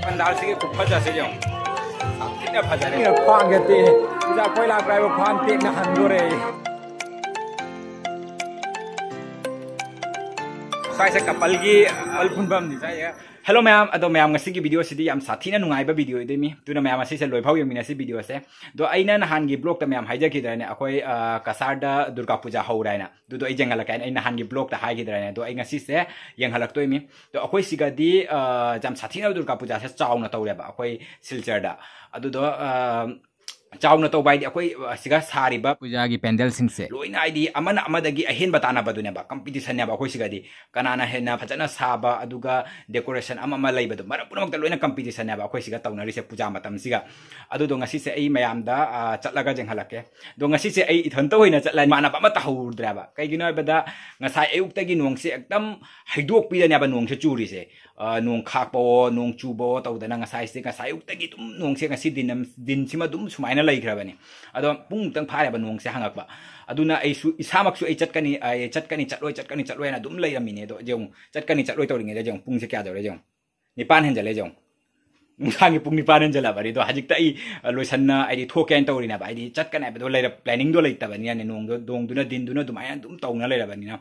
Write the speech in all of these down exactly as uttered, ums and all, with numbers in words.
ꯄꯟꯗꯥꯜꯁꯤꯒꯤ ꯈꯨꯐꯖꯁꯦ ꯌꯦꯡꯉꯨ꯫ ꯌꯥꯝ ꯊꯤꯅ ꯐꯖꯔꯦ꯫ ꯃꯤꯅ ꯈ꯭ꯋꯥꯡꯒ ꯇꯦꯛꯑꯦ꯫ ꯄꯨꯖꯥ ꯑꯩꯈꯣꯏ ꯂꯥꯛꯄ꯭ꯔꯥ ꯍꯥꯏꯕ ꯈ꯭ꯋꯥꯡ ꯇꯦꯛꯅ ꯍꯟꯗꯣꯔꯦ꯫ ꯁ꯭ꯋꯥꯏꯁꯦ ꯀꯄꯜꯒꯤ ꯀꯄꯜ ꯄꯨꯟꯐꯝꯅꯤ ꯁ꯭ꯋꯥꯏꯁꯦ꯫ ꯍꯦꯜꯂꯣ ꯃꯌꯥꯝ, ꯑꯗꯣ ꯃꯌꯥꯝ ꯉꯁꯤꯒꯤ ꯚꯤꯗꯤꯑꯣꯁꯤꯗꯤ ꯌꯥꯝ ꯁꯥꯊꯤꯅ ꯅꯨꯡꯉꯥꯏꯕ ꯚꯤꯗꯤꯑꯣ ꯑꯣꯏꯗꯣꯏꯅꯤ꯫ ꯑꯗꯨꯅ ꯃꯌꯥꯝ ꯑꯁꯤꯁꯦ ꯂꯣꯏꯐꯥꯎ ꯌꯦꯡꯃꯤꯟꯅꯁꯤ ꯚꯤꯗꯤꯑꯣꯁꯦ꯫ ꯑꯗꯣ ꯑꯩꯅ ꯅꯍꯥꯟꯒꯤ ꯕ꯭ꯂꯣꯛꯇ ꯃꯌꯥꯝ ꯍꯥꯏꯖꯈꯤꯗ꯭ꯔꯥꯅꯦ, ꯑꯩꯈꯣꯏ, ꯑ, ꯀꯁꯥꯔꯗ ꯗꯨꯔꯒꯥ ꯄꯨꯖꯥ ꯍꯧꯔꯦ ꯍꯥꯏꯅ꯫ ꯑꯗꯨꯗꯣ ꯑꯩ ꯌꯦꯡꯍꯜꯂꯛꯀꯦ ꯍꯥꯏꯅ ꯑꯩ ꯅꯍꯥꯟꯒꯤ ꯕ꯭ꯂꯣꯛꯇ ꯍꯥꯏꯈꯤꯗ꯭ꯔꯥꯅꯦ꯫ ꯑꯗꯣ ꯑꯩ ꯉꯁꯤꯁꯦ ꯌꯦꯡꯍꯜꯂꯛꯇꯣꯏꯅꯤ꯫ ꯑꯗꯣ ꯑꯩꯈꯣꯏ ꯁꯤꯒꯗꯤ, ꯑ, ꯌꯥꯝ ꯁꯥꯊꯤꯅ ꯗꯨꯔꯒꯥ ꯄꯨꯖꯥꯁꯦ ꯆꯥꯎꯅ ꯇꯧꯔꯦꯕ ꯑꯩꯈꯣꯏ ꯁꯤꯜꯆꯔꯗ꯫ ꯑꯗꯨꯗꯣ, ꯑ, ꯆꯥꯎꯅ ꯇꯧꯕ ꯍꯥꯏꯗꯤ ꯑꯩꯈꯣꯏ, ꯑ, ꯁꯤꯒ ꯁꯥꯔꯤꯕ ꯄꯨꯖꯥꯒꯤ ꯄꯦꯟꯗꯦꯜꯁꯤꯡꯁꯦ ꯂꯣꯏꯅ ꯍꯥꯏꯗꯤ ꯑꯃꯅ ꯑꯃꯗꯒꯤ ꯑꯍꯦꯟꯕ ꯇꯥꯟꯅꯕꯗꯨꯅꯦꯕ, ꯀꯝꯄꯤꯇꯤꯁꯟꯅꯦꯕ ꯑꯩꯈꯣꯏ ꯁꯤꯒꯗꯤ꯫ ꯀꯅꯥꯅ ꯍꯦꯟꯅ ꯐꯖꯅ ꯁꯥꯕ, ꯑꯗꯨꯒ ꯗꯦꯀꯣꯔꯦꯁꯟ ꯑꯃ ꯑꯃ ꯂꯩꯕꯗꯣ, ꯃꯔꯝ ꯄꯨꯝꯅꯃꯛꯇ ꯂꯣꯏꯅ ꯀꯝꯄꯤꯇꯤꯁꯟꯅꯦꯕ ꯑꯩꯈꯣꯏ ꯁꯤꯒ ꯇꯧꯅꯔꯤꯁꯦ ꯄꯨꯖꯥ ꯃꯇꯝꯁꯤꯒ꯫ ꯑꯗꯨꯗꯣ ꯉꯁꯤꯁꯦ ꯑꯩ ꯃꯌꯥꯝꯗ, ꯑ, ꯆꯠꯂꯒ ꯌꯦꯡꯍꯜꯂꯛꯀꯦ꯫ ꯑꯗꯣ ꯉꯁꯤꯁꯦ ꯑꯩ ꯏꯊꯟꯇ ꯑꯣꯏꯅ ꯆꯠꯂꯅꯤ, ꯏꯃꯥꯟꯅꯕ ꯑꯃꯠꯇ ꯍꯧꯔꯨꯗ꯭ꯔꯦꯕ꯫ ꯀꯩꯒꯤꯅꯣ ꯍꯥꯏꯕꯗ ꯉꯁꯥꯏ ꯑꯌꯨꯛꯇꯒꯤ ꯅꯣꯡꯁꯦ ꯑꯦꯛꯗꯝ ꯍꯩꯗꯣꯛꯄꯤꯗꯅꯦꯕ ꯅꯣꯡꯁꯦ ꯆꯨꯔꯤꯁꯦ꯫ ꯑ, ꯅꯣꯡ ꯈꯥꯛꯄꯋꯣ, ꯅꯣꯡ ꯆꯨꯕꯋꯣ ꯇꯧꯗꯅ ꯉꯁꯥꯏꯁꯦ, ꯉꯁꯥꯏ ꯑꯌꯨꯛꯇꯒꯤ ꯑꯗꯨꯝ ꯅꯣꯡꯁꯦ ꯉꯁꯤ ꯗꯤꯟ ꯑꯝ-, ꯗꯤꯟꯁꯤꯃ ꯑꯗꯨꯝ ꯁꯨꯃꯥꯏꯅ ꯂꯩꯈ꯭ꯔꯕꯅꯤ꯫ ꯑꯗꯣ ꯄꯨꯡꯃꯨꯛꯇꯪ ꯐꯥꯔꯦꯕ ꯅꯣꯡꯁꯦ ꯍꯪꯉꯛꯄ꯫ ꯑꯗꯨꯅ ꯑꯩꯁꯨ ꯏꯁꯥꯃꯛꯁꯨ ꯑꯩ ꯆꯠꯀꯅꯤ, ꯑꯩ ꯆꯠꯀꯅꯤ, ꯆꯠꯂꯣꯏ, ꯆꯠꯀꯅꯤ, ꯆꯠꯂꯣꯏ ꯍꯥꯏꯅ ꯑꯗꯨꯝ ꯂꯩꯔꯝꯃꯤꯅꯦ꯫ ꯑꯗꯣ ꯌꯦꯡꯉꯨ, ꯆꯠꯀꯅꯤ, ꯆꯠꯂꯣꯏ ꯇꯧꯔꯤꯉꯩꯗ ꯌꯦꯡꯉꯨ, ꯄꯨꯡꯁꯦ ꯀꯌꯥ ꯇꯧꯔꯦ ꯌꯦꯡꯉꯨ꯫ ꯅꯤꯄꯥꯟ ꯍꯦꯟꯖꯜꯂꯦ ꯌꯦꯡꯉꯨ꯫ ꯅꯨꯡꯗꯥꯡꯒꯤ ꯄꯨꯡ ꯅꯤꯄꯥꯟ ꯍꯦꯟꯖꯜꯂꯛꯑꯕꯅꯤ꯫ ꯑꯗꯣ ꯍꯧꯖꯤꯛꯇ ꯑꯩ, ꯑ, ꯂꯣꯏꯁꯟꯅ ꯍꯥꯏꯗꯤ ꯊꯣꯛꯀꯦ ꯍꯥꯏꯅ ꯇꯧꯔꯤꯅꯦꯕ꯫ ꯍꯥꯏꯗꯤ ꯆꯠꯀꯅꯤ ꯍꯥꯏꯕꯗꯣ ꯂꯩꯔ-, ꯄ꯭ꯂꯥꯅꯤꯡꯗꯣ ꯂꯩꯇꯕꯅꯤꯅꯅꯦ, ꯅꯣꯡꯗꯣ, ꯅꯣꯡꯗꯨꯅ ꯗꯤꯟꯗꯨꯅ ꯑꯗꯨꯃꯥꯏꯅ ꯑꯗꯨꯝ ꯇꯧꯅ ꯂꯩꯔꯕꯅꯤꯅ꯫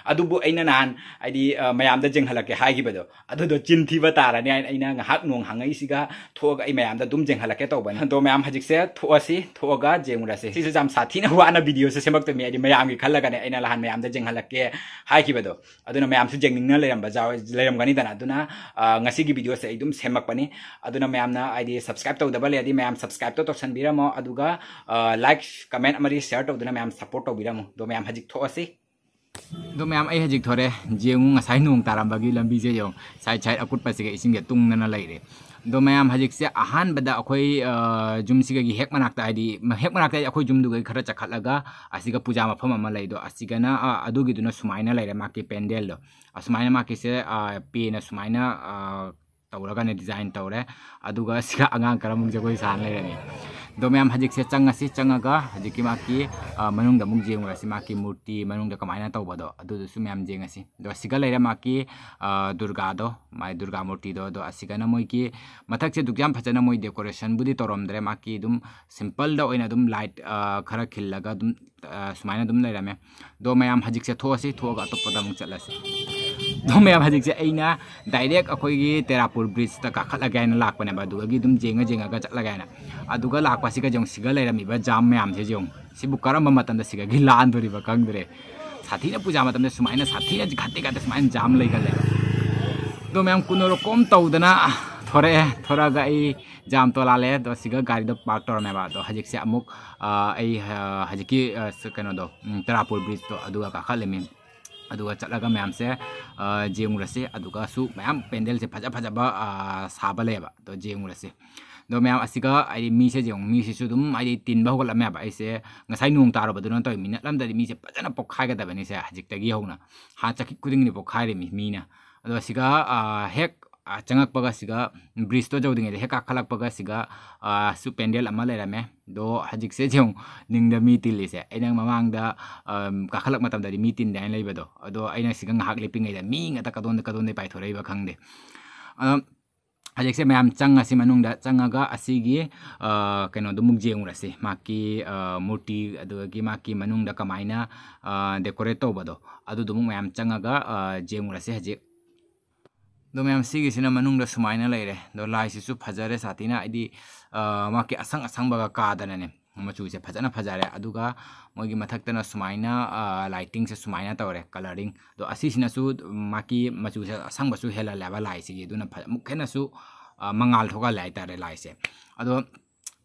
ꯑꯗꯨꯕꯨ ꯑꯩꯅ ꯅꯍꯥꯟ ꯍꯥꯏꯗꯤ, ꯑ, ꯃꯌꯥꯝꯗ ꯌꯦꯡꯍꯜꯂꯛꯀꯦ ꯍꯥꯏꯈꯤꯕꯗꯣ, ꯑꯗꯨꯗꯣ ꯆꯤꯟ ꯊꯤꯕ ꯇꯥꯔꯅꯤ ꯍꯥꯏꯅ ꯑꯩꯅ ꯉꯥꯏꯍꯥꯛ ꯅꯣꯡ ꯍꯥꯡꯉꯛꯏꯁꯤꯒ ꯊꯣꯛꯑꯒ ꯑꯩ ꯃꯌꯥꯝꯗ ꯑꯗꯨꯝ ꯌꯦꯡꯍꯜꯂꯛꯀꯦ ꯇꯧꯕꯅꯤ꯫ ꯑꯗꯣ ꯃꯌꯥꯝ ꯍꯧꯖꯤꯛꯁꯦ ꯊꯣꯛꯑꯁꯤ, ꯊꯣꯛꯑꯒ ꯌꯦꯡꯉꯨꯔꯁꯤ꯫ ꯁꯤꯁꯦ ꯌꯥꯝ ꯁꯥꯊꯤꯅ ꯋꯥꯅ ꯚꯤꯗꯤꯑꯣꯁꯦ ꯁꯦꯝꯃꯛꯇꯣꯏꯅꯤ, ꯍꯥꯏꯗꯤ ꯃꯌꯥꯝꯒꯤ ꯈꯜꯂꯒꯅꯦ ꯑꯩꯅ ꯅꯍꯥꯟ ꯃꯌꯥꯝꯗ ꯌꯦꯡꯍꯜꯂꯛꯀꯦ ꯍꯥꯏꯈꯤꯕꯗꯣ꯫ ꯑꯗꯨꯅ ꯃꯌꯥꯝꯁꯨ ꯌꯦꯡꯅꯤꯡꯅ ꯂꯩꯔꯝꯕ ꯌꯥꯎ-, ꯂꯩꯔꯝꯒꯅꯤꯗꯅ꯫ ꯑꯗꯨꯅ, ꯑ, ꯉꯁꯤꯒꯤ ꯚꯤꯗꯤꯑꯣꯁꯦ ꯑꯩ ꯑꯗꯨꯝ ꯁꯦꯝꯃꯛꯄꯅꯤ꯫ ꯑꯗꯨꯅ ꯃꯌꯥꯝꯅ ꯍꯥꯏꯗꯤ subscribe ꯇꯧꯗꯕ ꯂꯩꯔꯗꯤ ꯃꯌꯥꯝ subscribe ꯇꯣ ꯇꯧꯁꯟꯕꯤꯔꯝꯃꯣ꯫ ꯑꯗꯨꯒ, ꯑ, like, comment ꯑꯃꯗꯤ share ꯇꯧꯗꯨꯅ ꯃꯌꯥꯝ support ꯇꯧꯕꯤꯔꯝꯃꯣ꯫ ꯑꯗꯣ ꯃꯌꯥꯝ ꯍꯧꯖꯤꯛ ꯊꯣꯛꯑꯁꯤ꯫ ꯑꯗꯣ ꯃꯌꯥꯝ ꯑꯩ ꯍꯧꯖꯤꯛ ꯊꯣꯔꯛꯑꯦ꯫ ꯌꯦꯡꯉꯨ ꯉꯁꯥꯏ ꯅꯣꯡ ꯇꯥꯔꯝꯕꯒꯤ ꯂꯝꯕꯤꯁꯦ ꯌꯦꯡꯉꯨ꯫ Side side ꯑꯀꯨꯠꯄꯁꯤꯒ ꯏꯁꯤꯡꯁꯦ ꯇꯨꯡꯗꯅ ꯂꯩꯔꯦ꯫ ꯑꯗꯣ ꯃꯌꯥꯝ ꯍꯧꯖꯤꯛꯁꯦ ꯑꯍꯥꯟꯕꯗ ꯑꯩꯈꯣꯏ, ꯑ, ꯌꯨꯝꯁꯤꯒꯒꯤ ꯍꯦꯛ ꯃꯅꯥꯛꯇ ꯍꯥꯏꯗꯤ ꯃ-, ꯍꯦꯛ ꯃꯅꯥꯛꯇ ꯍꯥꯏꯗꯤ ꯑꯩꯈꯣꯏ ꯌꯨꯝꯗꯨꯒꯩ ꯈꯔ ꯆꯠꯈꯠꯂꯒ ꯑꯁꯤꯒ ꯄꯨꯖꯥ ꯃꯐꯝ ꯑꯃ ꯂꯩꯗꯣ ꯑꯁꯤꯒꯅ, ꯑ, ꯑꯗꯨꯒꯤꯗꯨꯅ ꯁꯨꯃꯥꯏꯅ ꯂꯩꯔꯦ ꯃꯥꯒꯤ ꯄꯦꯟꯗꯦꯜꯗꯣ꯫ ꯑꯁꯨꯃꯥꯏꯅ ꯃꯥꯒꯤꯁꯦ, ꯑ, ꯄꯦꯅ ꯁꯨꯃꯥꯏꯅ, ꯑ, ꯇꯧꯔꯒꯅꯦ design ꯇꯧꯔꯦ꯫ ꯑꯗꯨꯒ ꯁꯤꯒ ꯑꯉꯥꯡ ꯈꯔ ꯑꯃꯨꯛ ꯖꯒꯣꯏ ꯁꯥꯅ ꯂꯩꯔꯅꯤ꯫ ꯑꯗꯣ ꯃꯌꯥꯝ ꯍꯧꯖꯤꯛꯁꯦ ꯆꯪꯉꯁꯤ, ꯆꯪꯉꯒ ꯍꯧꯖꯤꯛꯀꯤ ꯃꯥꯒꯤ, ꯑ, ꯃꯅꯨꯡꯗ ꯑꯃꯨꯛ ꯌꯦꯡꯉꯨꯔꯁꯤ, ꯃꯥꯒꯤ ꯃꯨꯔꯇꯤ ꯃꯅꯨꯡꯗ ꯀꯃꯥꯏꯅ ꯇꯧꯕꯗꯣ ꯑꯗꯨꯗꯨꯁꯨ ꯃꯌꯥꯝ ꯌꯦꯡꯉꯁꯤ꯫ ꯑꯗꯣ ꯁꯤꯒ ꯂꯩꯔꯦ ꯃꯥꯒꯤ, ꯑ, ꯗꯨꯔꯒꯥꯗꯣ, ꯃꯥꯏ ꯗꯨꯔꯒꯥ ꯃꯨꯔꯇꯤꯗꯣ꯫ ꯑꯗꯣ ꯑꯁꯤꯒꯅ ꯃꯣꯏꯒꯤ ꯃꯊꯛꯁꯦ ꯑꯗꯨꯛ ꯌꯥꯝ ꯐꯖꯅ ꯃꯣꯏ decorationꯕꯨꯗꯤ ꯇꯧꯔꯝꯗ꯭ꯔꯦ, ꯃꯥꯒꯤ ꯑꯗꯨꯝ simpleꯗ ꯑꯣꯏꯅ ꯑꯗꯨꯝ light, ꯑ, ꯈꯔ ꯈꯤꯜꯂꯒ ꯑꯗꯨꯝ, ꯑ, ꯁꯨꯃꯥꯏꯅ ꯑꯗꯨꯝ ꯂꯩꯔꯝꯃꯦ꯫ ꯑꯗꯣ ꯃꯌꯥꯝ ꯍꯧꯖꯤꯛꯁꯦ ꯊꯣꯛꯑꯁꯤ, ꯊꯣꯛꯑꯒ ꯑꯇꯣꯞꯄꯗ ꯑꯃꯨꯛ ꯆꯠꯂꯁꯤ꯫ ꯑꯗꯣ ꯃꯌꯥꯝ ꯍꯧꯖꯤꯛꯁꯦ ꯑꯩꯅ direct ꯑꯩꯈꯣꯏꯒꯤ ꯇꯦꯔꯥꯄꯨꯔ bridgeꯇ ꯀꯥꯈꯠꯂꯒꯦ ꯍꯥꯏꯅ ꯂꯥꯛꯄꯅꯦꯕ, ꯑꯗꯨꯗꯒꯤ ꯑꯗꯨꯝ ꯌꯦꯡꯉ ꯌꯦꯡꯉꯒ ꯆꯠꯂꯒꯦ ꯍꯥꯏꯅ꯫ ꯑꯗꯨꯒ ꯂꯥꯛꯄꯁꯤꯒ ꯌꯦꯡꯉꯨ, ꯁꯤꯒ ꯂꯩꯔꯝꯃꯤꯕ jam ꯃꯌꯥꯝꯁꯦ ꯌꯦꯡꯉꯨ, ꯁꯤꯕꯨ ꯀꯔꯝꯕ ꯃꯇꯝꯗ ꯁꯤꯒꯒꯤ ꯂꯥꯟꯗꯣꯔꯤꯕ ꯈꯪꯗ꯭ꯔꯦ꯫ ꯁꯥꯊꯤꯅ ꯄꯨꯖꯥ ꯃꯇꯝꯗ ꯁꯨꯃꯥꯏꯅ ꯁꯥꯊꯤꯅ ꯈꯠꯇꯦ ꯈꯠꯇꯦ ꯁꯨꯃꯥꯏꯅ jam ꯂꯩꯒꯜꯂꯦ꯫ ꯑꯗꯣ ꯃꯌꯥꯝ ꯀꯨꯅꯣꯔꯣꯀꯣꯝ ꯇꯧꯗꯅ ꯊꯣꯔꯛꯑꯦ꯫ ꯊꯣꯔꯛꯑꯒ ꯑꯩ ꯖꯥꯝ ꯇꯣꯂꯥꯜꯂꯦ꯫ ꯑꯗꯣ ꯁꯤꯒ ꯒꯥꯔꯤꯗꯣ park ꯇꯧꯔꯝꯃꯦꯕ꯫ ꯑꯗꯣ ꯍꯧꯖꯤꯛꯁꯦ ꯑꯃꯨꯛ, ꯑ, ꯑꯩ, ꯑ, ꯍꯧꯖꯤꯛꯀꯤ, ꯑ, ꯁ-, ꯀꯩꯅꯣꯗꯣ, ꯎꯝ, ꯇꯔꯥꯄꯨꯔ bridgeꯇꯣ ꯑꯗꯨꯒ ꯀꯥꯈꯠꯂꯤꯃꯤ꯫ ꯑꯗꯨꯒ ꯆꯠꯂꯒ ꯃꯌꯥꯝꯁꯦ, ꯑ, ꯌꯦꯡꯉꯨꯔꯁꯤ꯫ ꯑꯗꯨꯒꯁꯨ ꯃꯌꯥꯝ ꯄꯦꯟꯗꯦꯜꯁꯦ ꯐꯖ ꯐꯖꯕ, ꯑ, ꯁꯥꯕ ꯂꯩꯌꯦꯕ꯫ ꯑꯗꯣ ꯌꯦꯡꯉꯨꯔꯁꯤ꯫ ꯑꯗꯣ ꯃꯌꯥꯝ ꯑꯁꯤꯒ ꯍꯥꯏꯗꯤ ꯃꯤꯁꯦ ꯌꯦꯡꯉꯨ, ꯃꯤꯁꯤꯁꯨ ꯑꯗꯨꯝ ꯍꯥꯏꯗꯤ ꯇꯤꯟꯕ ꯍꯧꯒꯠꯂꯝꯃꯦꯕ꯫ ꯑꯩꯁꯦ ꯉꯁꯥꯏ ꯅꯣꯡ ꯇꯥꯔꯨꯕꯗꯨꯅ ꯇꯧꯔꯤꯃꯤ꯫ ꯅꯠꯂꯝꯗꯗꯤ ꯃꯤꯁꯦ ꯐꯖꯅ ꯄꯣꯛꯈꯥꯏꯒꯗꯕꯅꯤꯁꯦ꯫ ꯍꯧꯖꯤꯛꯇꯒꯤ ꯍꯧꯅ ꯍꯥꯟꯅ ꯆꯍꯤ ꯈꯨꯗꯤꯡꯒꯤꯅꯤ ꯄꯣꯛꯈꯥꯏꯔꯤꯃꯤ ꯃꯤꯅ꯫ ꯑꯗꯣ ꯁꯤꯒ, ꯑ, ꯍꯦꯛ, ꯑ, ꯆꯪꯉꯛꯄꯒ ꯁꯤꯒ bridgeꯇꯣ ꯌꯧꯗ꯭ꯔꯤꯉꯩꯗ ꯍꯦꯛ ꯀꯥꯈꯠꯂꯛꯄꯒ ꯁꯤꯒ, ꯑ, ꯁꯨ ꯄꯦꯟꯗꯦꯜ ꯑꯃ ꯂꯩꯔꯝꯃꯦ꯫ ꯑꯗꯣ ꯍꯧꯖꯤꯛꯁꯦ ꯌꯦꯡꯉꯨ, ꯅꯤꯡꯗ ꯃꯤ ꯇꯤꯜꯂꯤꯁꯦ꯫ ꯑꯩꯅ ꯃꯃꯥꯡꯗ, ꯑꯝ, ꯀꯥꯈꯠꯂꯛꯄ ꯃꯇꯝꯗꯗꯤ ꯃꯤ ꯇꯤꯟꯗꯦ ꯍꯥꯏꯅ ꯂꯩꯕꯗꯣ꯫ ꯑꯗꯣ ꯑꯩꯅ ꯁꯤꯒ ꯉꯥꯏꯍꯥꯛ ꯂꯦꯞꯄꯤꯉꯩꯗ ꯃꯤ ꯉꯥꯛꯇ ꯀꯗꯣꯝꯗ ꯀꯗꯣꯝꯗꯩ ꯄꯥꯏꯊꯣꯔꯛꯏꯕ ꯈꯪꯗꯦ꯫ ꯑꯗꯣ ꯍꯧꯖꯤꯛꯁꯦ ꯃꯌꯥꯝ ꯆꯪꯉꯁꯤ ꯃꯅꯨꯡꯗ꯫ ꯆꯪꯉꯒ ꯑꯁꯤꯒꯤ, ꯑ, ꯀꯩꯅꯣꯗꯨꯃꯨꯛ ꯌꯦꯡꯉꯨꯔꯁꯤ꯫ ꯃꯥꯒꯤ, ꯑ, ꯃꯨꯔꯇꯤ, ꯑꯗꯨꯗꯒꯤ ꯃꯥꯒꯤ ꯃꯅꯨꯡꯗ ꯀꯃꯥꯏꯅ, ꯑ, decorate ꯇꯧꯕꯗꯣ, ꯑꯗꯨꯗꯨꯃꯨꯛ ꯃꯌꯥꯝ ꯆꯪꯉꯒ, ꯑ, ꯌꯦꯡꯉꯨꯔꯁꯤ ꯍꯧꯖꯤꯛ꯫ ꯑꯗꯣ ꯃꯌꯥꯝ ꯁꯤꯒꯤꯁꯤꯅ ꯃꯅꯨꯡꯗ ꯁꯨꯃꯥꯏꯅ ꯂꯩꯔꯦ꯫ ꯑꯗꯣ ꯂꯥꯏꯁꯤꯁꯨ ꯐꯖꯔꯦ ꯁꯥꯊꯤꯅ, ꯍꯥꯏꯗꯤ, ꯑ, ꯃꯥꯒꯤ ꯑꯁꯪ ꯑꯁꯪꯕꯒ ꯀꯥꯗꯅꯅꯦ꯫ ꯃꯆꯨꯁꯦ ꯐꯖꯅ ꯐꯖꯔꯦ꯫ ꯑꯗꯨꯒ ꯃꯣꯏꯒꯤ ꯃꯊꯛꯇꯅ ꯁꯨꯃꯥꯏꯅ, ꯑ, lightingꯁꯦ ꯁꯨꯃꯥꯏꯅ ꯇꯧꯔꯦ, colouring꯫ ꯑꯗꯣ ꯑꯁꯤꯁꯤꯅꯁꯨ ꯃꯥꯒꯤ ꯃꯆꯨꯁꯦ ꯑꯁꯪꯕꯁꯨ ꯍꯦꯜꯍꯜꯂꯦꯕ ꯂꯥꯏꯁꯤꯒꯤ꯫ ꯑꯗꯨꯅ ꯐ-, ꯑꯃꯨꯛ ꯍꯦꯟꯅꯁꯨ, ꯑ, ꯃꯉꯥꯜ ꯊꯣꯛꯍꯜꯂꯦ ꯍꯥꯏꯇꯥꯔꯦ ꯂꯥꯏꯁꯦ꯫ ꯑꯗꯣ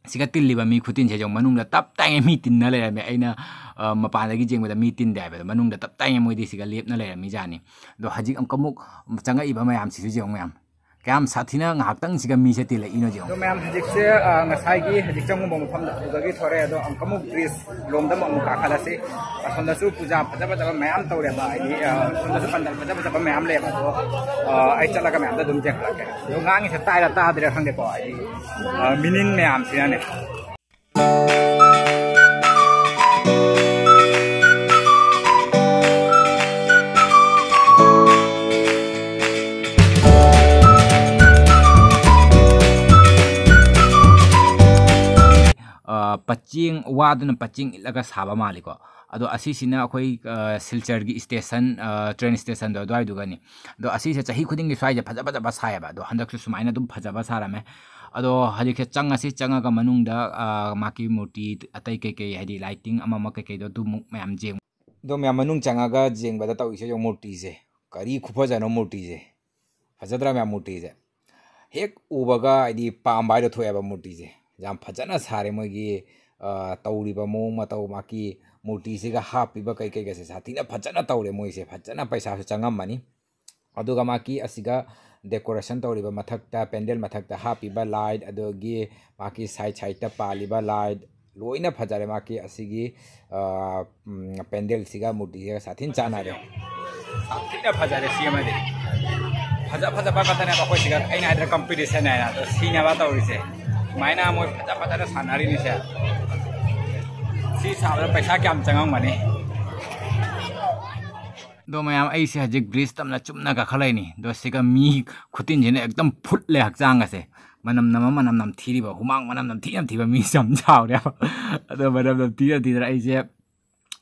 ꯁꯤꯒ ꯇꯤꯜꯂꯤꯕ ꯃꯤ ꯈꯨꯇꯤꯟꯁꯦ ꯌꯦꯡꯉꯨ, ꯃꯅꯨꯡꯗ ꯇꯞ ꯇꯥꯏꯉꯩ ꯃꯤ ꯇꯤꯟꯅ ꯂꯩꯔꯝꯃꯦ꯫ ꯑꯩꯅ, ꯑ, ꯃꯄꯥꯟꯗꯒꯤ ꯌꯦꯡꯕꯗ ꯃꯤ ꯇꯤꯟꯗꯦ ꯍꯥꯏꯕꯗꯣ, ꯃꯅꯨꯡꯗ ꯇꯞ ꯇꯥꯏꯉꯩ ꯃꯣꯏꯗꯤ ꯁꯤꯒ ꯂꯦꯞꯅ ꯂꯩꯔꯝꯃꯤꯖꯥꯠꯅꯤ꯫ ꯑꯗꯣ ꯍꯧꯖꯤꯛ ꯑꯃꯨꯛꯀ ꯑꯃꯨꯛ ꯆꯪꯉꯛꯏꯕ ꯃꯌꯥꯝꯁꯤꯁꯨ ꯌꯦꯡꯉꯨ ꯃꯌꯥꯝ꯫ ꯀꯌꯥꯝ ꯁꯥꯊꯤꯅ ꯉꯥꯏꯍꯥꯛꯇꯪꯁꯤꯒ ꯃꯤꯁꯦ ꯇꯤꯜꯂꯛꯏꯅꯣ ꯌꯦꯡꯉꯨ꯫ ꯑꯗꯣ ꯃꯌꯥꯝ ꯍꯧꯖꯤꯛꯁꯦ, ꯑ, ꯉꯁꯥꯏꯒꯤ ꯍꯧꯖꯤꯛ ꯆꯪꯉꯨꯕ ꯃꯐꯝꯗꯣ ꯑꯗꯨꯗꯒꯤ ꯊꯣꯔꯛꯑꯦ꯫ ꯑꯗꯣ ꯑꯃꯨꯛꯀ ꯑꯃꯨꯛ bridge ꯂꯣꯝꯗ ꯑꯃꯨꯛ, ꯑꯃꯨꯛ ꯀꯥꯈꯠꯂꯁꯤ꯫ ꯑꯁꯣꯝꯗꯁꯨ ꯄꯨꯖꯥ ꯐꯖ ꯐꯖꯕ ꯃꯌꯥꯝ ꯇꯧꯔꯦꯕ꯫ ꯍꯥꯏꯗꯤ, ꯑ, ꯁꯣꯝꯗꯁꯨ ꯄꯟꯗꯜ ꯐꯖ ꯐꯖꯕ ꯃꯌꯥꯝ ꯂꯩꯌꯦꯕ꯫ ꯑꯗꯣ, ꯑ, ꯑꯩ ꯆꯠꯂꯒ ꯃꯌꯥꯝꯗ ꯑꯗꯨꯝ ꯌꯦꯡꯍꯜꯂꯛꯀꯦ꯫ ꯑꯗꯣ ꯉꯥꯡꯉꯤꯁꯦ ꯇꯥꯏꯔ ꯇꯥꯗ꯭ꯔꯤꯔꯥ ꯈꯪꯗꯦꯀꯣ꯫ ꯍꯥꯏꯗꯤ, ꯑ, ꯃꯤꯅꯤꯟ ꯃꯌꯥꯝꯁꯤꯅꯅꯦ꯫ ꯑ, ꯄꯆꯦꯡ, ꯋꯥꯗꯨꯅ ꯄꯆꯦꯡ ꯏꯠꯂꯒ ꯁꯥꯕ ꯃꯥꯜꯂꯤꯀꯣ꯫ ꯑꯗꯣ ꯑꯁꯤꯁꯤꯅ ꯑꯩꯈꯣꯏ, ꯑ, ꯁꯤꯜꯆꯔꯒꯤ ꯁ꯭ꯇꯦꯁꯟ, ꯑ, ꯇ꯭ꯔꯦꯟ ꯁ꯭ꯇꯦꯁꯟꯗꯣ ꯑꯗꯨꯋꯥꯏꯗꯨꯒꯅꯤ꯫ ꯑꯗꯣ ꯑꯁꯤꯁꯦ ꯆꯍꯤ ꯈꯨꯗꯤꯡꯒꯤ ꯁ꯭ꯋꯥꯏꯁꯦ ꯐꯖ ꯐꯖꯕ ꯁꯥꯏꯌꯦꯕ꯫ ꯑꯗꯣ ꯍꯟꯗꯛꯁꯨ ꯁꯨꯃꯥꯏꯅ ꯑꯗꯨꯝ ꯐꯖꯕ ꯁꯥꯔꯝꯃꯦ꯫ ꯑꯗꯣ ꯍꯧꯖꯤꯛꯁꯦ ꯆꯪꯉꯁꯤ, ꯆꯪꯉꯒ ꯃꯅꯨꯡꯗ, ꯑ, ꯃꯥꯒꯤ ꯃꯨꯔꯇꯤ ꯑꯇꯩ ꯀꯩꯀꯩ, ꯍꯥꯏꯗꯤ lighting ꯑꯃ ꯑꯃ ꯀꯩꯀꯩꯗꯣ ꯑꯗꯨꯃꯨꯛ ꯃꯌꯥꯝ ꯌꯦꯡ-, ꯑꯗꯣ ꯃꯌꯥꯝ ꯃꯅꯨꯡ ꯆꯪꯉꯒ ꯌꯦꯡꯕꯗ ꯇꯧꯔꯤꯁꯦ ꯌꯦꯡꯉꯨ, ꯃꯨꯔꯇꯤꯁꯦ ꯀꯔꯤ ꯈꯨꯐꯖꯅꯣ ꯃꯨꯔꯇꯤꯁꯦ꯫ ꯐꯖꯗ꯭ꯔꯥ ꯃꯌꯥꯝ ꯃꯨꯔꯇꯤꯁꯦ? ꯍꯦꯛ ꯎꯕꯒ ꯍꯥꯏꯗꯤ ꯄꯥꯝꯕ ꯍꯥꯏꯗꯣ ꯊꯣꯛꯑꯦꯕ ꯃꯨꯔꯇꯤꯁꯦ꯫ ꯌꯥꯝ ꯐꯖꯅ ꯁꯥꯔꯦ ꯃꯣꯏꯒꯤ, ꯑ, ꯇꯧꯔꯤꯕ ꯃꯑꯣꯡ ꯃꯇꯧ, ꯃꯥꯒꯤ ꯃꯨꯔꯇꯤꯁꯤꯒ ꯍꯥꯞꯄꯤꯕ ꯀꯩ ꯀꯩꯒꯁꯦ ꯁꯥꯊꯤꯅ ꯐꯖꯅ ꯇꯧꯔꯦ ꯃꯣꯏꯁꯦ꯫ ꯐꯖꯅ ꯄꯩꯁꯥꯁꯨ ꯆꯪꯉꯝꯃꯅꯤ꯫ ꯑꯗꯨꯒ ꯃꯥꯒꯤ ꯑꯁꯤꯒ decoration ꯇꯧꯔꯤꯕ ꯃꯊꯛꯇ, ꯄꯦꯟꯗꯦꯜ ꯃꯊꯛꯇ ꯍꯥꯞꯄꯤꯕ light, ꯑꯗꯨꯒꯤ ꯃꯥꯒꯤ side sideꯇ ꯄꯥꯜꯂꯤꯕ light, ꯂꯣꯏꯅ ꯐꯖꯔꯦ꯫ ꯃꯥꯒꯤ ꯑꯁꯤꯒꯤ, ꯑ, ꯎꯝ, ꯄꯦꯟꯗꯦꯜꯁꯤꯒ ꯃꯨꯔꯇꯤꯁꯤꯒ ꯁꯥꯊꯤꯅ ꯆꯥꯟꯅꯔꯦ꯫ ꯁꯥꯊꯤꯅ ꯐꯖꯔꯦ ꯁꯤ ꯑꯃꯗꯤ꯫ ꯐꯖ ꯐꯖꯕ ꯈꯛꯇꯅꯦꯕ ꯑꯩꯈꯣꯏ ꯁꯤꯒ, ꯑꯩꯅ ꯍꯥꯏꯗ꯭ꯔꯥ, competition ꯍꯥꯏꯅ꯫ ꯑꯗꯣ ꯁꯤꯅꯦꯕ ꯇꯧꯔꯤꯁꯦ꯫ ꯁꯨꯃꯥꯏꯅ ꯃꯣꯏ ꯐꯖ ꯐꯖꯅ ꯁꯥꯟꯅꯔꯤꯅꯤꯁꯦ꯫ ꯁꯤ ꯁꯥꯕꯗ ꯄꯩꯁꯥ ꯀꯌꯥꯝ ꯆꯪꯉꯝꯒꯅꯤ? ꯑꯗꯣ ꯃꯌꯥꯝ, ꯑꯩꯁꯦ ꯍꯧꯖꯤꯛ bridge ꯇꯝꯅ ꯆꯨꯝꯅ ꯀꯥꯈꯠꯂꯛꯏꯅꯤ꯫ ꯑꯗꯣ ꯁꯤꯒ ꯃꯤ ꯈꯨꯇꯤꯟꯁꯤꯅ ꯑꯦꯛꯗꯝ ꯐꯨꯠꯂꯦ ꯍꯛꯆꯥꯡꯒꯁꯦ꯫ ꯃꯅꯝ ꯅꯝꯃ ꯃꯅꯝ ꯅꯝꯊꯤꯔꯤꯕ, ꯍꯨꯃꯥꯡ ꯃꯅꯝ ꯅꯝꯊꯤ ꯅꯝꯊꯤꯕ ꯃꯤꯁꯦ ꯌꯥꯝ ꯆꯥꯎꯔꯦꯕ꯫ ꯑꯗꯣ ꯃꯅꯝ ꯅꯝꯊꯤ ꯅꯝꯊꯤꯗꯅ ꯑꯩꯁꯦ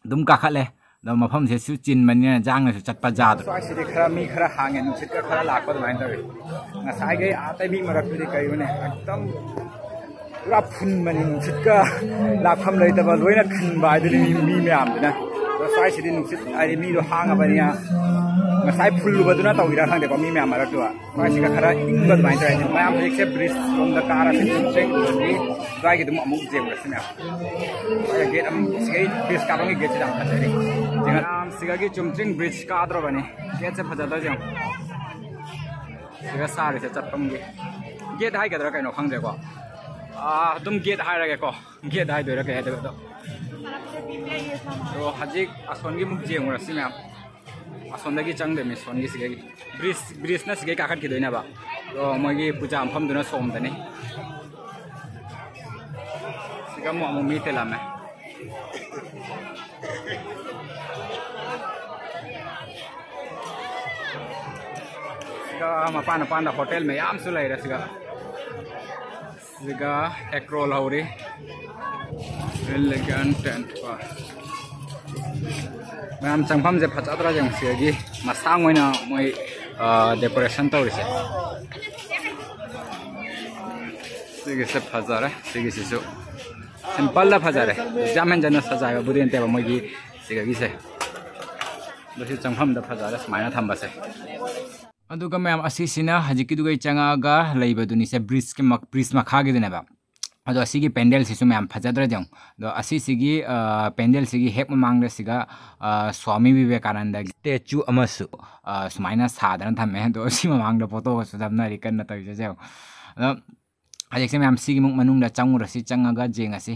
ꯑꯗꯨꯝ ꯀꯥꯈꯠꯂꯦ꯫ ꯑꯗꯣ ꯃꯐꯝꯁꯤꯁꯨ ꯆꯤꯟꯕꯅꯤꯅ ꯌꯥꯡꯅꯁꯨ ꯆꯠꯄ ꯌꯥꯗ꯭ꯔꯣ꯫ ꯁ꯭ꯋꯥꯏꯁꯤꯗꯤ ꯈꯔ ꯃꯤ ꯈꯔ ꯍꯥꯡꯉꯦ, ꯅꯨꯡꯁꯤꯠꯀ ꯈꯔ ꯂꯥꯛꯄ ꯑꯗꯨꯃꯥꯏꯅ ꯇꯧꯋꯤ꯫ ꯉꯁꯥꯏꯈꯩ ꯑꯥ ꯇꯩꯕꯤ ꯃꯔꯛꯇꯨꯗꯤ ꯀꯩꯅꯣꯅꯦ, ꯑꯦꯛꯗꯝ ꯄꯨꯔꯥ ꯐꯨꯟꯕꯅꯤ, ꯅꯨꯡꯁꯤꯠꯀ ꯂꯥꯛꯐꯝ ꯂꯩꯇꯕ, ꯂꯣꯏꯅ ꯈꯟꯕ ꯍꯥꯏꯗꯨꯅꯤ ꯃꯤ, ꯃꯤ ꯃꯌꯥꯝꯗꯨꯅ꯫ ꯑꯗꯣ ꯁ꯭ꯋꯥꯏꯁꯤꯗꯤ ꯅꯨꯡꯁꯤꯠ ꯍꯥꯏꯗꯤ ꯃꯤꯗꯣ ꯍꯥꯡꯉꯕꯅꯤꯅ ꯉꯁꯥꯏ ꯐꯨꯜꯂꯨꯕꯗꯨꯅ ꯇꯧꯔꯤꯔꯥ ꯈꯪꯗꯦꯀꯣ, ꯃꯤ ꯃꯌꯥꯝ ꯃꯔꯛꯇꯨꯗ꯫ ꯁ꯭ꯋꯥꯏꯁꯤꯒ ꯈꯔ ꯏꯪꯕ ꯑꯗꯨꯃꯥꯏꯅ ꯇꯧꯋꯦ꯫ ꯃꯌꯥꯝ ꯍꯧꯖꯤꯛꯁꯦ bridge ꯂꯣꯝꯗ ꯀꯥꯔꯁꯦ, ꯆꯨꯝꯆꯤꯡ ꯑꯗꯒꯤ ꯑꯗꯨꯋꯥꯏꯒꯤ ꯑꯗꯨꯝ ꯑꯃꯨꯛ ꯌꯦꯡꯉꯨꯔꯁꯤ ꯃꯌꯥꯝ꯫ ꯁ꯭ꯋꯥꯏꯗ gate ꯑꯃ, ꯁꯤꯒꯤ bridge ꯀꯥꯐꯝꯒꯤ gateꯁꯤ ꯌꯥꯝ ꯐꯖꯔꯤ꯫ ꯃꯌꯥꯝ ꯁꯤꯗꯒꯤ ꯆꯨꯝꯆꯤꯡ bridge ꯀꯥꯗ꯭ꯔꯣꯕꯅꯤ꯫ Gateꯁꯦ ꯐꯖꯗꯣꯏꯁꯦ ꯌꯦꯡꯉꯣ꯫ ꯁꯤꯒ ꯁꯥꯔꯤꯁꯦ ꯆꯠꯐꯝꯒꯤ gate ꯍꯥꯏꯒꯗ꯭ꯔꯥ ꯀꯩꯅꯣ ꯈꯪꯗ꯭ꯔꯦꯀꯣ꯫ ꯑꯥ, ꯑꯗꯨꯝ gate ꯍꯥꯏꯔꯒꯦꯀꯣ꯫ Gate ꯍꯥꯏꯗꯣꯏꯔꯥ ꯀꯩ ꯍꯥꯏꯗꯣꯏꯔꯥ ꯑꯗꯣ꯫ ꯑꯗꯣ ꯍꯧꯖꯤꯛ ꯑꯁꯣꯟꯒꯤ ꯑꯃꯨꯛ ꯌꯦꯡꯉꯨꯔꯁꯤ ꯃꯌꯥꯝ꯫ ꯑꯁꯣꯝꯗꯒꯤ ꯆꯪꯗꯣꯏꯅꯤ, ꯁꯣꯝꯒꯤ ꯁꯤꯒꯩ꯫ Bridge, bridgeꯅ ꯁꯤꯒꯩ ꯀꯥꯈꯠꯈꯤꯗꯣꯏꯅꯦꯕ꯫ ꯑꯗꯣ ꯃꯣꯏꯒꯤ ꯄꯨꯖꯥ ꯃꯐꯝꯗꯨꯅ ꯁꯣꯝꯗꯅꯤ꯫ ꯁꯤꯒ ꯑꯃꯨꯛ, ꯑꯃꯨꯛ ꯃꯤ ꯇꯤꯜꯂꯝꯃꯦ꯫ ꯁꯤꯒ ꯃꯄꯥꯟ ꯃꯄꯥꯟꯗ hotel ꯃꯌꯥꯝꯁꯨ ꯂꯩꯔꯦ ꯁꯤꯒ꯫ ꯁꯤꯒ egg roll ꯍꯧꯔꯤ꯫ Elegant and far. ꯃꯌꯥꯝ, ꯆꯪꯐꯝꯁꯦ ꯐꯖꯗ꯭ꯔꯥ ꯌꯦꯡꯉꯨ, ꯁꯤꯗꯒꯤ ꯃꯁꯥꯡ ꯑꯣꯏꯅ ꯃꯣꯏ ꯗꯦꯀꯣꯔꯦꯁꯟ ꯇꯧꯔꯤꯁꯦ꯫ ꯁꯤꯒꯤꯁꯦ ꯐꯖꯔꯦ꯫ ꯁꯤꯒꯤꯁꯤꯁꯨ ꯁꯤꯝꯄꯜꯗ ꯐꯖꯔꯦ꯫ ꯌꯥꯝ ꯍꯦꯟꯖꯟꯅ ꯁꯖꯥꯏꯕꯕꯨꯗꯤ ꯅꯠꯇꯦꯕ ꯃꯣꯏꯒꯤ ꯁꯤꯗꯒꯤꯁꯦ꯫ ꯑꯗꯣ ꯁꯤ ꯆꯪꯐꯝꯗ ꯐꯖꯔꯦ ꯁꯨꯃꯥꯏꯅ ꯊꯝꯕꯁꯦ꯫ ꯑꯗꯨꯒ ꯃꯌꯥꯝ, ꯑꯁꯤꯁꯤꯅ ꯍꯧꯖꯤꯛꯀꯤꯗꯨꯒ ꯆꯪꯉꯛꯑꯒ ꯂꯩꯕꯗꯨꯅꯤꯁꯦ, ꯕ꯭ꯔꯤꯖꯀꯤ ꯃꯛ-, ꯕ꯭ꯔꯤꯖ ꯃꯈꯥꯒꯤꯗꯨꯅꯦꯕ꯫ ꯑꯗꯣ ꯑꯁꯤꯒꯤ ꯄꯦꯟꯗꯦꯜꯁꯤꯁꯨ ꯃꯌꯥꯝ ꯐꯖꯗ꯭ꯔꯗꯤ ꯌꯦꯡꯉꯨ꯫ ꯑꯗꯣ ꯑꯁꯤꯁꯤꯒꯤ, ꯑ, ꯄꯦꯟꯗꯦꯜꯁꯤꯒꯤ ꯍꯦꯛ ꯃꯃꯥꯡꯗ ꯁꯤꯒ, ꯑ, ꯁ꯭ꯋꯥꯃꯤ ꯕꯤꯕꯦꯀꯥꯅꯟꯗꯒꯤ ꯁ꯭ꯇꯦꯆꯨ ꯑꯃꯁꯨ, ꯑ, ꯁꯨꯃꯥꯏꯅ ꯁꯥꯗꯅ ꯊꯝꯃꯦ꯫ ꯑꯗꯣ ꯁꯤ ꯃꯃꯥꯡꯗ ꯐꯣꯇꯣꯒꯁꯨ ꯅꯝꯅꯔꯤ ꯀꯟꯅ ꯇꯧꯔꯤꯁꯦ ꯌꯦꯡꯉꯨ꯫ ꯑꯗꯣ ꯍꯧꯖꯤꯛꯁꯦ ꯃꯌꯥꯝ ꯁꯤꯒꯤ ꯃꯨꯛ ꯃꯅꯨꯡꯗ ꯆꯪꯉꯨꯔꯁꯤ, ꯆꯪꯉꯒ ꯌꯦꯡꯉꯁꯤ꯫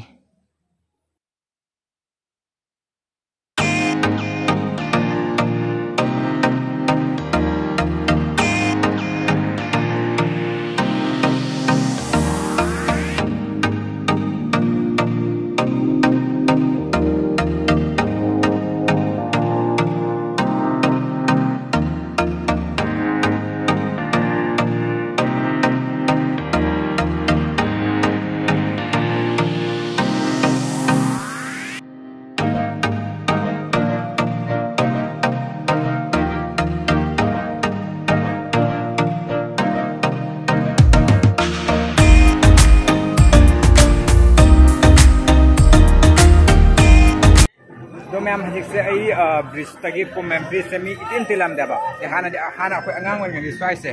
ꯑꯗꯣ ꯃꯌꯥꯝ, ꯍꯧꯖꯤꯛꯁꯦ ꯑꯩ, ꯑ, ꯕ꯭ꯔꯤꯖꯇꯒꯤ ꯀꯨꯝꯃꯦ꯫ ꯕ꯭ꯔꯤꯖꯁꯦ ꯃꯤ ꯏꯇꯤꯟ ꯇꯤꯜꯂꯝꯗꯦꯕ꯫ ꯑꯦ, ꯍꯥꯟꯅꯗꯤ, ꯍꯥꯟꯅ ꯑꯩꯈꯣꯏ ꯑꯉꯥꯡ ꯑꯣꯏꯔꯤꯉꯩꯗꯤ ꯁ꯭ꯋꯥꯏꯁꯦ,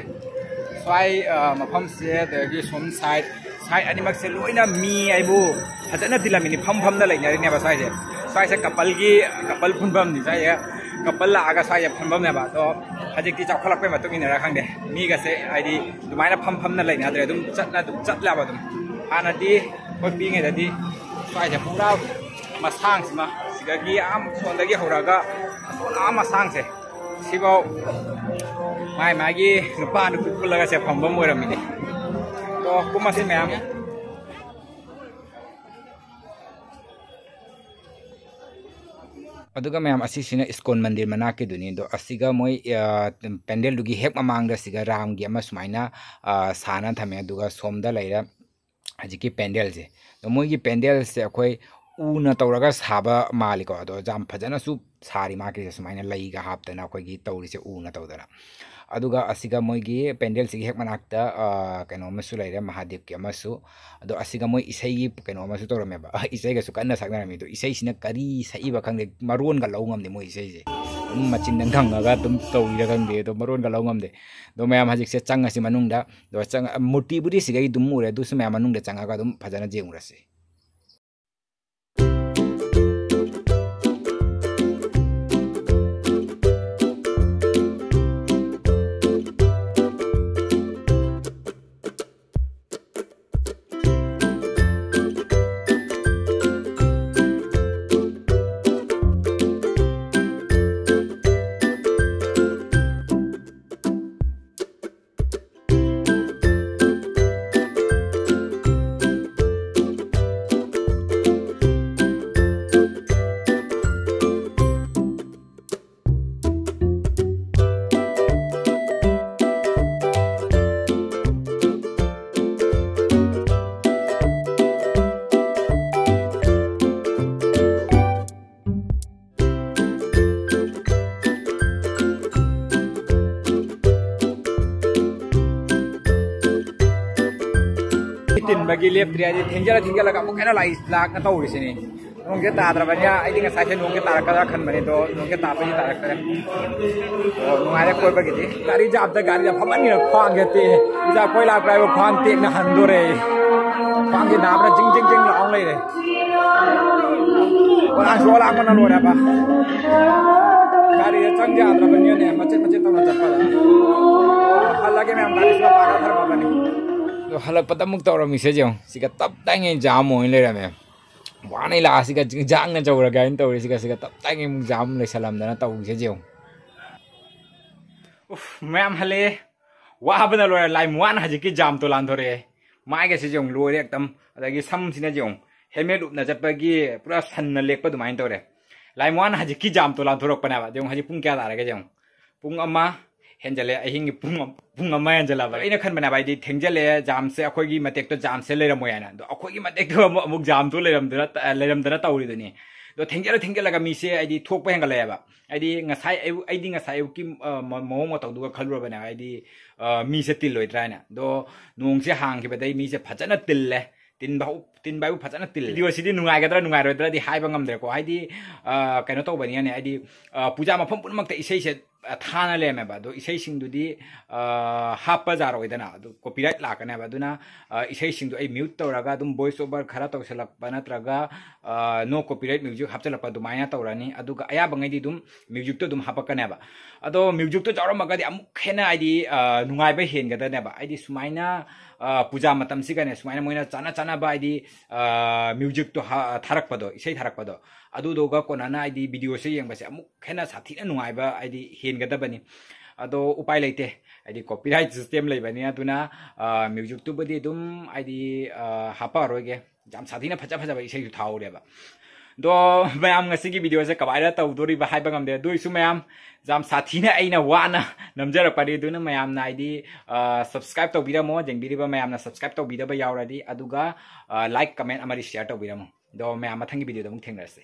ꯁ꯭ꯋꯥꯏ, ꯑ, ꯃꯐꯝꯁꯦ, ꯑꯗꯒꯤ ꯁꯣꯝ ꯁꯥꯏꯠ, ꯁꯥꯏꯠ ꯑꯅꯤꯃꯛꯁꯦ ꯂꯣꯏꯅ ꯃꯤ ꯍꯥꯏꯕꯨ ꯐꯖꯅ ꯇꯤꯜꯂꯝꯃꯤꯅꯤ, ꯐꯝ ꯐꯝꯅ ꯂꯩꯅꯔꯤꯅꯦꯕ ꯁ꯭ꯋꯥꯏꯁꯦ꯫ ꯁ꯭ꯋꯥꯏꯁꯦ ꯀꯄꯜꯒꯤ, ꯀꯄꯜ ꯄꯨꯟꯐꯝꯅꯤ ꯁ꯭ꯋꯥꯏꯁꯦ꯫ ꯀꯄꯜ ꯂꯥꯛꯑꯒ ꯁ꯭ꯋꯥꯏꯁꯦ ꯐꯝꯐꯝꯅꯦꯕ꯫ ꯑꯗꯣ ꯍꯧꯖꯤꯛꯇꯤ ꯆꯥꯎꯈꯠꯂꯛꯄꯩ ꯃꯇꯨꯡ ꯏꯟꯅꯔ ꯈꯪꯗꯦ, ꯃꯤꯒꯁꯦ ꯍꯥꯏꯗꯤ ꯑꯗꯨꯃꯥꯏꯅ ꯐꯝ ꯐꯝꯅ ꯂꯩꯅꯗ꯭ꯔꯦ, ꯑꯗꯨꯝ ꯆꯠꯅ ꯑꯗꯨꯝ ꯆꯠꯂꯦꯕ꯫ ꯑꯗꯨꯝ ꯍꯥꯟꯅꯗꯤ ꯑꯩꯈꯣꯏ ꯄꯤꯛꯏꯉꯩꯗꯗꯤ ꯁ꯭ꯋꯥꯏꯁꯦ ꯄꯨꯔꯥ ꯃꯁꯥꯡꯁꯤꯃ, ꯁꯤꯗꯒꯤ ꯑꯥ ꯁꯣꯝꯗꯒꯤ ꯍꯧꯔꯒ ꯑꯁꯣꯝ ꯑꯥ ꯃꯁꯥꯡꯁꯦ, ꯁꯤꯐꯥꯎ ꯃꯥꯏ ꯃꯥꯒꯤ ꯅꯨꯄꯥ ꯅꯨꯄꯤ ꯄꯨꯜꯂꯒ ꯁꯦ ꯐꯝꯐꯝ ꯑꯣꯏꯔꯝꯃꯤꯅꯦ꯫ ꯑꯗꯣ ꯀꯨꯝꯃꯁꯤ ꯃꯌꯥꯝ꯫ ꯑꯗꯨꯒ ꯃꯌꯥꯝ, ꯑꯁꯤꯁꯤꯅ ꯏꯁꯀꯣꯟ ꯃꯟꯗꯤꯔ ꯃꯅꯥꯛꯀꯤꯗꯨꯅꯤ꯫ ꯑꯗꯣ ꯑꯁꯤꯒ ꯃꯣꯏ, ꯑ, ꯄꯦꯟꯗꯦꯜꯗꯨꯒꯤ ꯍꯦꯛ ꯃꯃꯥꯡꯗ ꯁꯤꯒ ꯔꯥꯝꯒꯤ ꯑꯃ ꯁꯨꯃꯥꯏꯅ, ꯑ, ꯁꯥꯅ ꯊꯝꯃꯦ꯫ ꯑꯗꯨꯒ ꯁꯣꯝꯗ ꯂꯩꯔꯦ꯫ ꯍꯧꯖꯤꯛꯀꯤ ꯄꯦꯟꯗꯦꯜꯁꯦ꯫ ꯑꯗꯣ ꯃꯣꯏꯒꯤ ꯄꯦꯟꯗꯦꯜꯁꯦ ꯑꯩꯈꯣꯏ ꯎꯅ ꯇꯧꯔꯒ ꯁꯥꯕ ꯃꯥꯜꯂꯤꯀꯣ꯫ ꯑꯗꯣ ꯌꯥꯝ ꯐꯖꯅꯁꯨ ꯁꯥꯔꯤ ꯃꯥꯒꯤꯁꯦ, ꯁꯨꯃꯥꯏꯅ ꯂꯩꯒ ꯍꯥꯞꯇꯅ ꯑꯩꯈꯣꯏꯒꯤ ꯇꯧꯔꯤꯁꯦ ꯎꯅ ꯇꯧꯗꯅ꯫ ꯑꯗꯨꯒ ꯑꯁꯤꯒ ꯃꯣꯏꯒꯤ ꯄꯦꯟꯗꯦꯜꯁꯤꯒꯤ ꯍꯦꯛ ꯃꯅꯥꯛꯇ, ꯑ, ꯀꯩꯅꯣ ꯑꯃꯁꯨ ꯂꯩꯔꯦ, ꯃꯍꯥꯗꯦꯕꯀꯤ ꯑꯃꯁꯨ꯫ ꯑꯗꯣ ꯑꯁꯤꯒ ꯃꯣꯏ ꯏꯁꯩꯒꯤ ꯀꯩꯅꯣ ꯑꯃꯁꯨ ꯇꯧꯔꯝꯃꯦꯕ꯫ ꯏꯁꯩꯒꯁꯨ ꯀꯟꯅ ꯁꯛꯅꯔꯝꯃꯤ꯫ ꯑꯗꯣ ꯏꯁꯩꯁꯤꯅ ꯀꯔꯤ ꯁꯛꯏꯕ ꯈꯪꯗꯦ, ꯃꯔꯣꯟꯒ ꯂꯧ ꯉꯝꯗꯦ ꯃꯣꯏ ꯏꯁꯩꯁꯦ꯫ ꯑꯗꯨꯝ ꯃꯆꯤꯟꯗ ꯉꯪꯉꯒ ꯑꯗꯨꯝ ꯇꯧꯔꯤꯔ ꯈꯪꯗꯦ, ꯑꯗꯣ ꯃꯔꯣꯟꯒ ꯂꯧ ꯉꯝꯗꯦ꯫ ꯑꯗꯣ ꯃꯌꯥꯝ ꯍꯧꯖꯤꯛꯁꯦ ꯆꯪꯉꯁꯤ ꯃꯅꯨꯡꯗ꯫ ꯑꯗꯣ ꯆꯪ-, ꯃꯨꯔꯇꯤꯕꯨꯗꯤ ꯁꯤꯗꯩ ꯑꯗꯨꯝ ꯎꯔꯦ, ꯑꯗꯨꯁꯨ ꯃꯌꯥꯝ ꯃꯅꯨꯡꯗ ꯆꯪꯉꯒ ꯑꯗꯨꯝ ꯐꯖꯅ ꯌꯦꯡꯉꯨꯔꯁꯤ꯫ ꯇꯤꯟꯕꯒꯤ ꯂꯦꯞꯇ꯭ꯔꯤ, ꯍꯥꯏꯗꯤ ꯊꯦꯡꯖꯤꯜꯂ ꯊꯦꯡꯖꯤꯜꯂꯒ ꯑꯃꯨꯛ ꯍꯦꯟꯅ ꯂꯥꯛꯏ, ꯂꯥꯛꯅ ꯇꯧꯔꯤꯁꯤꯅꯤ꯫ ꯅꯣꯡꯁꯦ ꯇꯥꯗ꯭ꯔꯕꯅꯤꯅ ꯑꯩꯗꯤ ꯉꯁꯥꯏꯁꯦ ꯅꯣꯡꯁꯦ ꯇꯥꯔꯛꯀꯗ꯭ꯔꯥ ꯈꯟꯕꯅꯦ, ꯑꯗꯣ ꯅꯣꯡꯁꯦ ꯇꯥꯕꯗꯤ ꯇꯥꯔꯛꯇ꯭ꯔꯦ꯫ ꯑꯣ, ꯅꯨꯡꯉꯥꯏꯔꯦ ꯀꯣꯏꯕꯒꯤꯗꯤ꯫ ꯒꯥꯔꯤꯁꯦ ꯑꯝꯇ, ꯒꯥꯔꯤꯁꯦ ꯐꯝꯃꯟꯒꯤꯗ ꯈ꯭ꯋꯥꯡꯁꯦ ꯇꯦꯛꯑꯦ꯫ ꯏꯆꯥ ꯀꯣꯏ ꯂꯥꯛꯄ꯭ꯔꯥ ꯍꯥꯏꯕ ꯈ꯭ꯋꯥꯡ ꯇꯦꯛꯅ ꯍꯟꯗꯣꯔꯦ꯫ ꯈ꯭ꯋꯥꯡꯁꯦ ꯅꯥꯕꯅ ꯖꯤꯡ ꯖꯤꯡ ꯖꯤꯡ ꯂꯥꯎ ꯂꯩꯔꯦ꯫ ꯋꯥꯂꯥꯡꯁꯨ ꯋꯥꯂꯥꯡꯕꯅ ꯂꯣꯏꯔꯕ꯫ ꯒꯥꯔꯤꯁꯦ ꯆꯪ ꯌꯥꯗ꯭ꯔꯕꯅꯤꯅꯅꯦ, ꯃꯆꯦꯠ ꯃꯆꯦꯠ ꯇꯧꯅ ꯆꯠꯄꯗ꯫ ꯑꯣ, ꯍꯜꯂꯒꯦ ꯃꯌꯥꯝ, ꯒꯥꯔꯤꯁꯤꯅ ꯄꯥꯔ ꯊꯝꯃꯕꯅꯤ꯫ ꯑꯗꯣ ꯍꯜꯂꯛꯄꯗ ꯑꯃꯨꯛ ꯇꯧꯔꯝꯃꯤꯁꯦ ꯌꯦꯡꯉꯨ꯫ ꯁꯤꯒ ꯇꯞ ꯇꯥꯏꯉꯩ ꯖꯥꯝ ꯑꯣꯏꯅ ꯂꯩꯔꯝꯃꯦ꯫ ꯋꯥꯅ ꯂꯥꯛꯑꯁꯤꯒ ꯖꯥꯡꯅ ꯆꯧꯔꯒꯦ ꯍꯥꯏꯅ ꯇꯧꯔꯤꯁꯤꯒ, ꯁꯤꯒ ꯇꯞ ꯇꯥꯏꯉꯩ ꯑꯃꯨꯛ ꯖꯥꯝ ꯂꯩꯁꯜꯂꯝꯗꯅ ꯇꯧꯔꯤꯁꯦ ꯌꯦꯡꯉꯨ꯫ ꯎꯐ, ꯃꯌꯥꯝ ꯍꯜꯂꯛꯑꯦ꯫ ꯋꯥꯕꯅ ꯂꯣꯏꯔꯦ꯫ ꯂꯥꯏꯝ ꯋꯥꯟ ꯍꯧꯖꯤꯛꯀꯤ ꯖꯥꯝ ꯇꯣꯂꯥꯟꯊꯣꯔꯛꯑꯦ꯫ ꯃꯥꯏꯒꯁꯤ ꯌꯦꯡꯉꯨ, ꯂꯣꯏꯔꯦ ꯑꯦꯛꯗꯝ꯫ ꯑꯗꯒꯤ ꯁꯝꯁꯤꯅ ꯌꯦꯡꯉꯨ, ꯍꯦꯜꯃꯦꯠ ꯎꯞꯅ ꯆꯠꯄꯒꯤ ꯄꯨꯔꯥ ꯁꯟꯅ ꯂꯦꯛꯄ ꯑꯗꯨꯃꯥꯏꯅ ꯇꯧꯔꯦ꯫ ꯂꯥꯏꯝ ꯋꯥꯟ ꯍꯧꯖꯤꯛꯀꯤ ꯖꯥꯝ ꯇꯣꯂꯥꯟꯊꯣꯔꯛꯄꯅꯦꯕ꯫ ꯌꯦꯡꯉꯨ, ꯍꯧꯖꯤꯛ ꯄꯨꯡ ꯀꯌꯥ ꯇꯥꯔꯒꯦ ꯌꯦꯡꯉꯨ꯫ ꯄꯨꯡ ꯑꯃ, ꯍꯦꯟꯖꯜꯂꯦ, ꯑꯍꯤꯡꯒꯤ ꯄꯨꯡ ꯑꯃ- ꯄꯨꯡ ꯑꯃ ꯍꯦꯟꯖꯜꯂꯕ꯫ ꯑꯩꯅ ꯈꯟꯕꯅꯦꯕ, ꯍꯥꯏꯗꯤ ꯊꯦꯡꯖꯜꯂꯦ, ꯖꯥꯝꯁꯦ ꯑꯩꯈꯣꯏꯒꯤ ꯃꯇꯦꯛꯇꯣ ꯖꯥꯝꯁꯦ ꯂꯩꯔꯝꯃꯣꯏ ꯍꯥꯏꯅ꯫ ꯑꯗꯣ ꯑꯩꯈꯣꯏꯒꯤ ꯃꯇꯦꯛꯇꯣ ꯑꯃꯨꯛ ꯑꯃꯨꯛ ꯖꯥꯝꯗꯣ ꯂꯩꯔꯝꯗꯅ ꯂꯩꯔꯝꯗꯅ ꯇꯧꯔꯤꯗꯨꯅꯤ꯫ ꯑꯗꯣ ꯊꯦꯡꯖꯜꯂ ꯊꯦꯡꯖꯜꯂꯒ ꯃꯤꯁꯦ ꯍꯥꯏꯗꯤ ꯊꯣꯛꯄ ꯍꯦꯟꯒꯠꯂꯛꯑꯦꯕ꯫ ꯍꯥꯏꯗꯤ ꯉꯁꯥꯏ ꯑꯌꯨꯛ ꯑꯩꯗꯤ ꯉꯁꯥꯏ ꯑꯌꯨꯛꯀꯤ ꯑ, ꯃ- ꯃꯑꯣꯡ ꯃꯇꯧꯗꯨꯒ ꯈꯜꯂꯨꯔꯕꯅꯦ, ꯍꯥꯏꯗꯤ ꯑ, ꯃꯤꯁꯦ ꯇꯤꯜꯂꯣꯏꯗ꯭ꯔꯥ ꯍꯥꯏꯅ꯫ ꯑꯗꯣ ꯅꯣꯡꯁꯦ ꯍꯥꯡꯈꯤꯕꯗꯩ ꯃꯤꯁꯦ ꯐꯖꯅ ꯇꯤꯜꯂꯦ꯫ ꯇꯤꯟꯕ ꯍꯧ- ꯇꯤꯟꯕ ꯍꯥꯏꯕꯨ ꯐꯖꯅ ꯇꯤꯜꯂꯦ꯫ ꯚꯤꯗꯤꯑꯣꯁꯤꯗꯤ ꯅꯨꯡꯉꯥꯏꯒꯗ꯭ꯔꯥ ꯅꯨꯡꯉꯥꯏꯔꯣꯏꯗ꯭ꯔꯗꯤ ꯍꯥꯏꯕ ꯉꯝꯗ꯭ꯔꯦꯀꯣ꯫ ꯍꯥꯏꯗꯤ ꯑ, ꯀꯩꯅꯣ ꯇꯧꯕꯅꯤꯅꯅꯦ, ꯍꯥꯏꯗꯤ ꯑ, ꯄꯨꯖꯥ ꯃꯐꯝ ꯄꯨꯝꯅꯃꯛꯇ ꯏꯁꯩꯁꯦ ꯑ, ꯊꯥꯅ ꯂꯩꯔꯝꯃꯦꯕ꯫ ꯑꯗꯣ ꯏꯁꯩꯁꯤꯡꯗꯨꯗꯤ ꯑ, ꯍꯥꯞꯄ ꯌꯥꯔꯣꯏꯗꯅ, ꯑꯗꯨ ꯀꯣꯄꯤꯔꯥꯏꯠ ꯂꯥꯛꯀꯅꯦꯕ꯫ ꯑꯗꯨꯅ ꯑ, ꯏꯁꯩꯁꯤꯡꯗꯣ ꯑꯩ ꯃ꯭ꯌꯨꯠ ꯇꯧꯔꯒ ꯑꯗꯨꯝ ꯚꯣꯏꯁ ꯑꯣꯚꯔ ꯈꯔ ꯇꯧꯁꯜꯂꯛꯄ ꯅꯠꯇ꯭ꯔꯒ ꯅꯣ ꯀꯣꯄꯤꯔꯥꯏꯠ ꯃ꯭ꯌꯨꯖꯤꯛ ꯍꯥꯞꯆꯤꯜꯂꯛꯄ ꯑꯗꯨꯃꯥꯏꯅ ꯇꯧꯔꯅꯤ꯫ ꯑꯗꯨꯒ ꯑꯌꯥꯕꯉꯩꯗꯤ ꯑꯗꯨꯝ ꯃ꯭ꯌꯨꯖꯤꯛꯇꯣ ꯑꯗꯨꯝ ꯍꯥꯞꯄꯛꯀꯅꯦꯕ꯫ ꯑꯗꯣ ꯃ꯭ꯌꯨꯖꯤꯛꯇꯣ ꯌꯥꯎꯔꯝꯃꯒꯗꯤ ꯑꯃꯨꯛ ꯍꯦꯟꯅ ꯍꯥꯏꯗꯤ ꯑ, ꯅꯨꯡꯉꯥꯏꯕ ꯍꯦꯟꯒꯗꯅꯦꯕ꯫ ꯍꯥꯏꯗꯤ ꯁꯨꯃꯥꯏꯅ ꯑ, ꯄꯨꯖꯥ ꯃꯇꯝꯁꯤꯒꯅꯦ ꯁꯨꯃꯥꯏꯅ ꯃꯣꯏꯅ ꯆꯥꯟꯅ ꯆꯥꯟꯅꯕ ꯍꯥꯏꯗꯤ ꯑ, ꯃ꯭ꯌꯨꯖꯤꯛꯇꯣ ꯍꯥ- ꯊꯥꯔꯛꯄꯗꯣ, ꯏꯁꯩ ꯊꯥꯔꯛꯄꯗꯣ, ꯑꯗꯨꯗꯨꯒ ꯀꯣꯟꯅꯅ ꯍꯥꯏꯗꯤ ꯚꯤꯗꯤꯑꯣꯁꯦ ꯌꯦꯡꯕꯁꯦ ꯑꯃꯨꯛ ꯍꯦꯟꯅ ꯁꯥꯊꯤꯅ ꯅꯨꯡꯉꯥꯏꯕ ꯍꯥꯏꯗꯤ ꯍꯦꯟꯒꯗꯕꯅꯤ꯫ ꯑꯗꯣ ꯎꯄꯥꯏ ꯂꯩꯇꯦ, ꯍꯥꯏꯗꯤ ꯀꯣꯄꯤꯔꯥꯏꯠ ꯁꯤꯁꯇꯦꯝ ꯂꯩꯕꯅꯤ꯫ ꯑꯗꯨꯅ ꯑ, ꯃ꯭ꯌꯨꯖꯤꯛꯇꯨꯕꯨꯗꯤ ꯑꯗꯨꯝ ꯍꯥꯏꯗꯤ ꯑ, ꯍꯥꯞꯄꯛꯑꯔꯣꯏꯒꯦ꯫ ꯌꯥꯝ ꯁꯥꯊꯤꯅ ꯐꯖ ꯐꯖꯕ ꯏꯁꯩꯁꯨ ꯊꯥꯍꯧꯔꯦꯕ꯫ ꯑꯗꯣ ꯃꯌꯥꯝ, ꯉꯁꯤꯒꯤ ꯚꯤꯗꯤꯑꯣꯁꯦ ꯀꯃꯥꯏꯅ ꯇꯧꯗꯣꯔꯤꯕ ꯍꯥꯏꯕ ꯉꯝꯗꯦ꯫ ꯑꯗꯨ ꯑꯣꯏꯔꯁꯨ ꯃꯌꯥꯝ, ꯌꯥꯝ ꯁꯥꯊꯤꯅ ꯑꯩꯅ ꯋꯥꯅ ꯅꯝꯖꯔꯛꯄꯅꯤ꯫ ꯑꯗꯨꯅ ꯃꯌꯥꯝꯅ ꯍꯥꯏꯗꯤ ꯁꯕꯁꯀ꯭ꯔꯥꯏꯕ ꯇꯧꯕꯤꯔꯝꯃꯣ꯫ ꯌꯦꯡꯕꯤꯔꯤꯕ ꯃꯌꯥꯝꯅ ꯁꯕꯁꯀ꯭ꯔꯥꯏꯕ ꯇꯧꯕꯤꯗꯕ ꯌꯥꯎꯔꯗꯤ, ꯑꯗꯨꯒ ꯂꯥꯏꯛ, ꯀꯃꯦꯟ ꯑꯃꯗꯤ ꯁꯤꯌꯔ ꯇꯧꯕꯤꯔꯝꯃꯣ꯫ ꯑꯗꯣ ꯃꯌꯥꯝ, ꯃꯊꯪꯒꯤ ꯚꯤꯗꯤꯑꯣꯗ ꯑꯃꯨꯛ ꯊꯦꯡꯅꯔꯁꯤ꯫